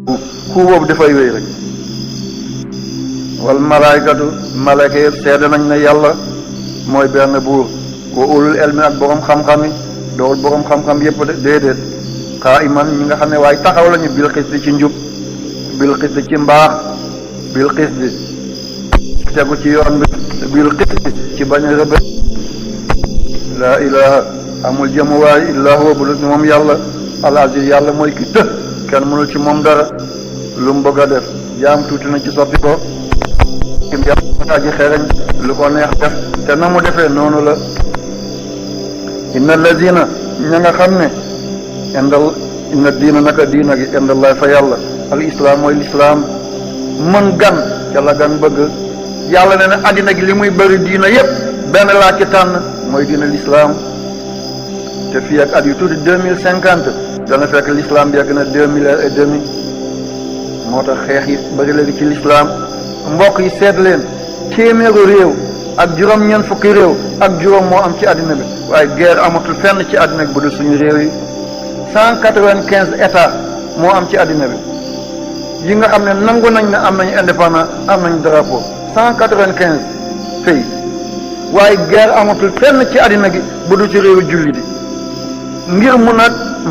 ku boobu dafay wéy rek. wal malaykatu malayka yëpp seede nañ ne yàlla mooy benn buur wa ulul elmi ak borom xam-xam yi dool borom xam-xam yëpp de déedéet xaa iman ñi nga xam ne waaye taxaw lañu bil xisti ci njub bil xisti ci mbaax bil xisti tegu ci yoon bi bil xisti ci bañ a rëbë laa ilaha amul jëmuwaay illaa huwa bu moom yàlla al aziz yàlla mooy ki të kenn mënul ci moom dara lu mu bëgg a def jaam tuuti na ci soppi ko kim yàlla aji xereñ lu ko neex def te na mu defee noonu la inna lazina ña nga xam ne inna diina naka diina gi indallahi fa yàlla al islam mooy lislaam mën gan ca la gan bëgg yàlla ne na addina gi li muy bëri diina yépp benn laa ci tànn mooy diina lislaam te fii ak at yu tuuti 2050 dana fekk l'islam bi yegg na 2 milliards et demi moo tax xeex yi bëri léegi ci l'islam mbokk yi seet leen téeméeru réew ak juróom-ñeent fukki réew ak juróom moo am ci àddina bi waaye guerre amatul fenn ci àddina bi bu dul suñu réew yi 195 états moo am ci àddina bi yi nga xam ne nangu nañ ne am nañu indépendant am nañu drapeau 195 pays waaye guerre amatul fenn ci àddina gi bu dul ci réewu julli di ngir mun a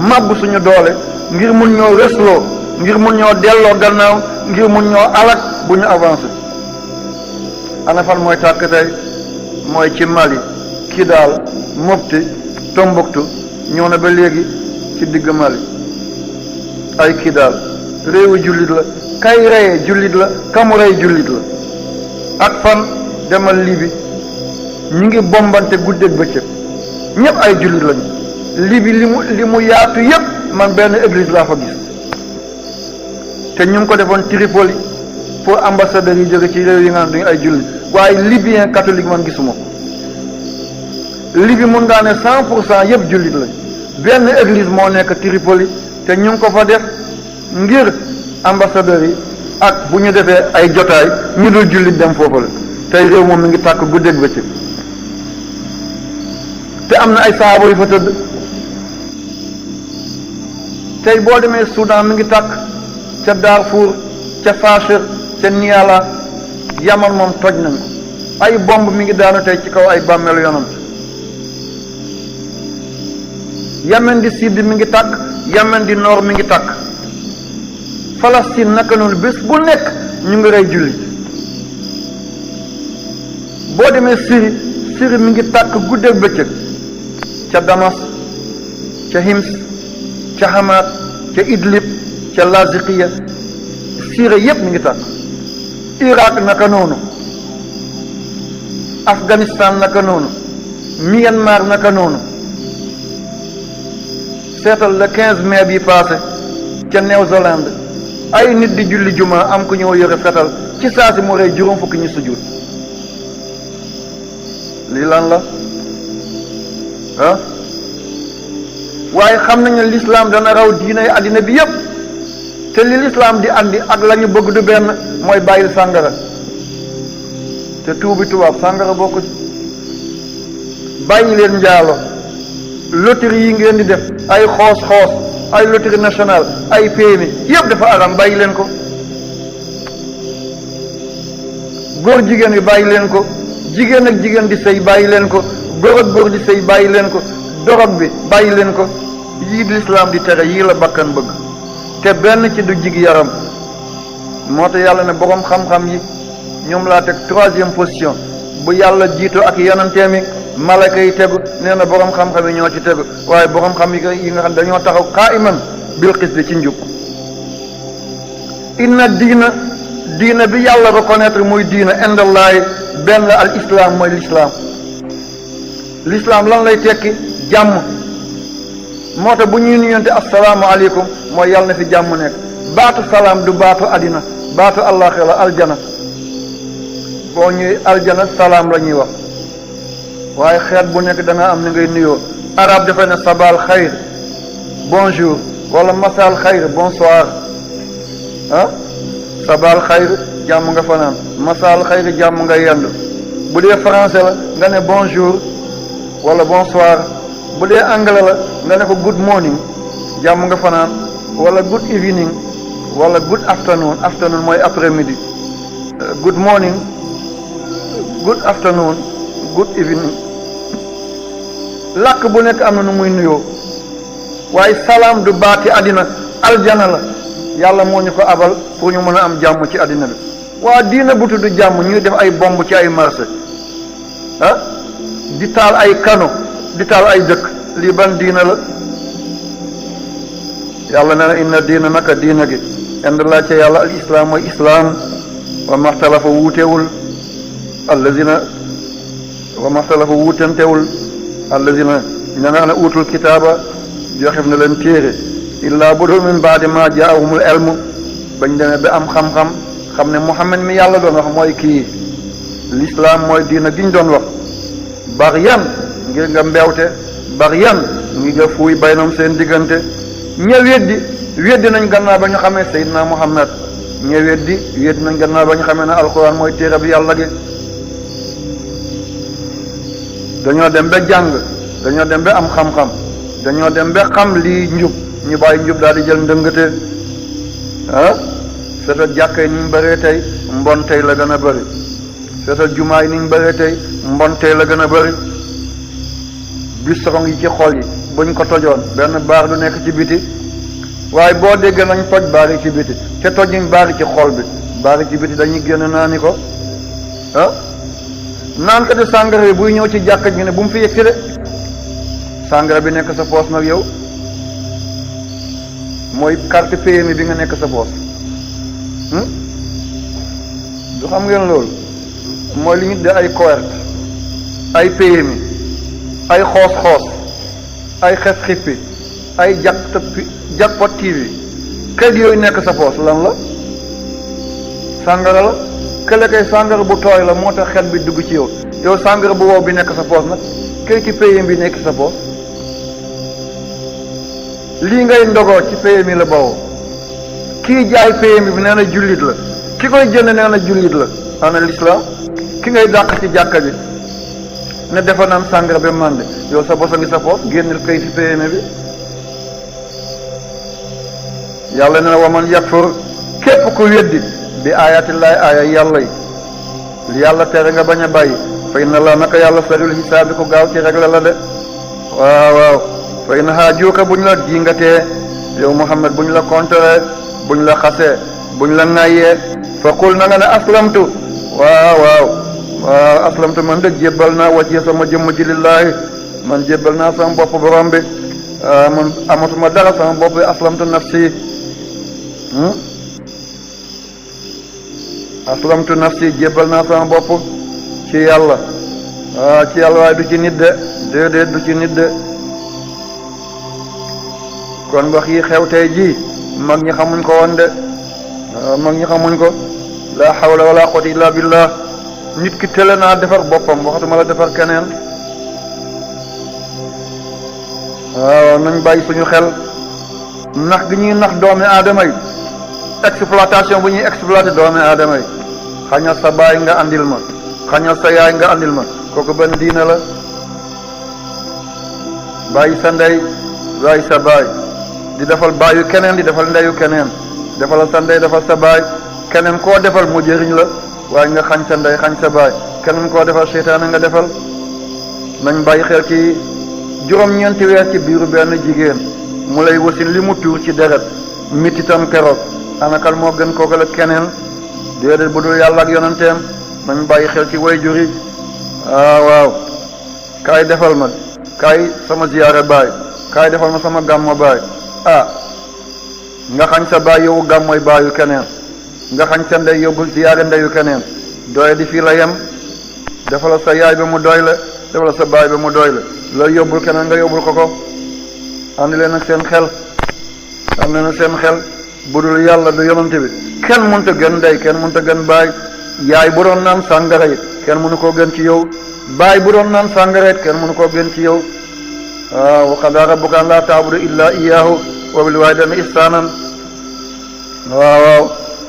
màbb suñu doole ngir mun ñoo resloo ngir mun ñoo delloo gannaaw ngir mun ñoo alak bu ñu avancé ana fan mooy tàkk tey mooy ci Mali Kidal Mopti Tombouctou ñëw na ba léegi ci digg Mali ay Kidal réewu jullit la kay reyee jullit la kamu rey jullit la ak fan demal Libi ñu ngi bombante guddeeg bëccëg ñëpp ay jullit lañu Libi li mu yaatu yépp man benn église laa fa gis te ñu ngi ko defoon Tripoli pour ambassadeurs yi jóge ci réew yi nga xam dañu ay jullit waaye libyen catholique man gisuma ko Libye mun ngaa ne 100% yëpp jullit lañ benn église moo nekk Tripoli te ñu ngi ko fa def ngir ambassadeurs yi ak bu ñu defee ay jotaay ñu dul jullit dem foofu la tey réew moom mi ngi tàkk guddeeg bëccëg te am na ay sahaaba yu fa tëdd tey boo demee Soudan mi ngi tàkk ca Darfour ca Fashir ca Niala Yaman moom toj nañ ko ay bomb mi ngi daanu tey ci kaw ay bàmmeelu yonant Yemen di sud mi ngi tàkk Yemen di nord mi ngi tàkk Palestine naka noonu bés bu nekk ñu ngi rey jullit boo demee Syrie mi ngi tàkk guddeeg bëccëg ca Damas ca Hims ca Hamat ca Idlib ca Laziqiya Syrie yépp mi ngi tàkk Irak naka noonu Afghanistan naka noonu Myanmar naka noonu seetal le 15 mai bi passé ca Nouvelle-Zélande ay nit di julli juma am ku ñëw yore fetal ci saa si mu rey juróom fukki ñu sujud lii lan la ah waaye xam nañu ne l'islam dana raw diinay àddina bi yépp te li l'islam di andi ak la ñu bëgg du benn mooy bàyyil sàngara te tuubi tubaab sàngara bokk ci bàyyi leen njaalo loterie yi ngeen di def ay xoos ay loterie nationale ay PMI yëpp dafa aram bàyyi leen ko góor jigéen bi bàyyi leen ko jigéen ak jigéen di sëy bàyyi leen ko góor ak góor di sëy bàyyi leen ko dorog bi bàyyi leen ko yii di lislaam di tere yii la bakkan bëgg te benn ci du jig yaram moo tax yàlla ne boroom xam-xam yi ñoom laa teg 3e position bu yàlla jiitu ak yonanteem yi malaka yi tegu nee na boroom xam-xam yi ñoo ci tegu waaye boroom xam yi nga xam dañoo taxaw qaa'iman bil qisti ci njub inna diina bi yàlla reconnaître muy diina indallahi benn al islam mooy l'islam lan lay tekki jàmm moo tax bu ñuy nuyonte assalaamu aleykum mooy yàlla na fi jàmm nekk baatu salaam du baatu àddina baatu àllaaxira la aljana boo ñuy aljana salaam la ñuy wax waaye xeet bu nekk da nga am ni ngay nuyoo arab dafay ne sabal xayr bonjour wala masal xayr bonsoir ah sabal xayr jàmm nga fanaan masal xayr jàmm nga yendu bu dee français la nga ne bonjour wala bonsoir bu dee anglais la nga ne ko good morning jàmm nga fanaan wala good evening wala good afternoon. Afternoon mooy après midi. Good morning, good afternoon, good evening. làkk bu nekk am na nu muy nuyoo waaye salaam du baati àddina aljana la yàlla moo ñu ko abal pour ñu mën a am jàmm ci àddina bi. waa diina bu tudd jàmm ñuy def ay bomb ci ay marché di taal ay kano di taal ay dëkk lii ban diina la. yàlla nee na inna diina naka diina gi ind laa ca yàlla al islaam mooy islaam wa maxtalafa wuutewul allazina wa maxtalafa wuutentewul allazina ña nga xam ne uutul kitaaba joxef na leen téere illaa bu dul min baadi ma jaahumul ilmu bañ demee ba am xam-xam xam ne Muhammad mi yàlla doon wax mooy kii l'islam mooy diina giñ doon wax baxyan ngir nga mbewte baxyan ngir nga fuuy baynam seen diggante ña weddi nañ gannaaw ba ñu xamee Seydina Muhammad ña weddi nañ gannaaw ba ñu xamee ne alquran mooy téere bi yàlla gi dañoo dem ba jàng dañoo dem ba am xam-xam dañoo dem ba xam lii njub ñu bàyyi njub daal di jël ndëngate seetal jàkka yi ni ñu bëree tey mbon tey la gën a bëri seetal jumaa yi ni ñu bëree tey mbon tey la gën a bëri bistrong yi ci xol yi buñ ko tojoon benn baar du nekk ci biti waaye boo déggee nañ toj baar yi ci biti te tojuñ baar yi ci xol bi baar yi ci biti dañuy génn naani ko naan ko di sàngara buy ñëw ci jàkka ji ne bu mu fi yegg si de sàngara bi nekk sa poos nag yow mooy carte PMI bi nga nekk sa poos du xam ngeen loolu mooy li ñu de ay coert ay PMI ay xoos-xoos ay xef xippi ay Jackpot TV kër yooyu nekk sa poos lan la sàngara la kële kay sàngara bu tooy la moo tax xet bi dugg ci yow sàngara bu wow bi nekk sa poos nag kër ci PMI bi nekk sa poos lii ngay ndogoo ci PMI la bawoo kii jaay PMI bi nee na jullit la ki koy jënd nee na jullit la ana l'islam ki ngay dàq ci jàkka bi ne defa naan sàngara ba màndi yow sa bos a ngi sa poos génnil kay ci PMI bi yàlla ne na waman yakfur képp ku weddi bi ayatillahi aaya yàlla yi li yàlla tere nga bañ a bàyyi fa inna la naka yàlla saril xisaab bi ko gaaw ci rek la de waaw fa in haajuuka buñ la dingatee yow Muhammad buñ la contré buñ la xasee buñ la ŋayyee fa qul na nga ne aslamtu waaw aslamtu man de jébbal naa wajhi sama jëmm ji lillaahi man jébbal naa sama bopp borom bi man amatuma dara sama bopp bi aslamtu nafsi aslamtu nafsi jébbal naa sama bopp ci yàlla ci yàlla waaye du ci nit de déedéet du ci nit de kon wax yi xew tey ji mag ñi xamuñ ko woon de mag ñi xamuñ ko la hawla wala quwwata illa billah nit ki tële naa defar boppam waxatuma la defar keneen waaw nañ bàyyi suñu xel nax gi ñuy nax doomi aadama yi exploitation bu ñuy exploité doomi aadama yi xañal sa baay nga andil ma xañal sa yaay nga andil ma kooku benn diina la bàyyi sa ndey bàyyi sa baay di defal baayu keneen di defal ndeyu keneen defal sa ndey defal sa baay keneen koo defal mu jëriñ la waaye nga xañ sa ndey xañ sa baay keneen koo defal seytaane nga defal nañ bàyyi xel ci juróom-ñeenti weer ci biiru benn jigéen mu lay wasin li mu tuur ci deret mititam keroog anakal moo gën kooku la keneen déedéet bu dul yàlla ak yonenteem nañ bàyyi xel ci way juri waaw kaay defal ma kaay sama ziyaare baay kaay defal ma sama gàmmo baay nga xañ sa baay yow gàmmoy baayu keneen nga xañ sa ndey yóbbul ziyaare ndeyu keneen doy di fii la yem defal sa yaay ba mu doy la defal sa baay ba mu doy la loolu yóbbul keneen nga yóbbul ko ànd leen ak seen xel am leen ak seen xel bu dul yàlla du yonante bi kenn mënta gën ndey kenn mënta gën baay yaay bu doon naan sàngara it kenn mënu koo gën ci yow baay bu doon naan sàngara it kenn mënu koo gën ci yow waaw wa qadaa rabbuka an laa ta'budu illaa iyyaahu wa bil waalidayni ihsaanan waaw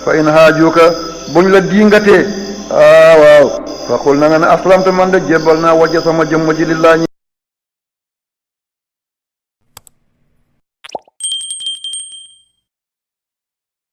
fa in haajuuka buñ la diingatee waaw fa qul na nga ne aslamtu man de jébbal naa wajja sama jëmm ji lillaahi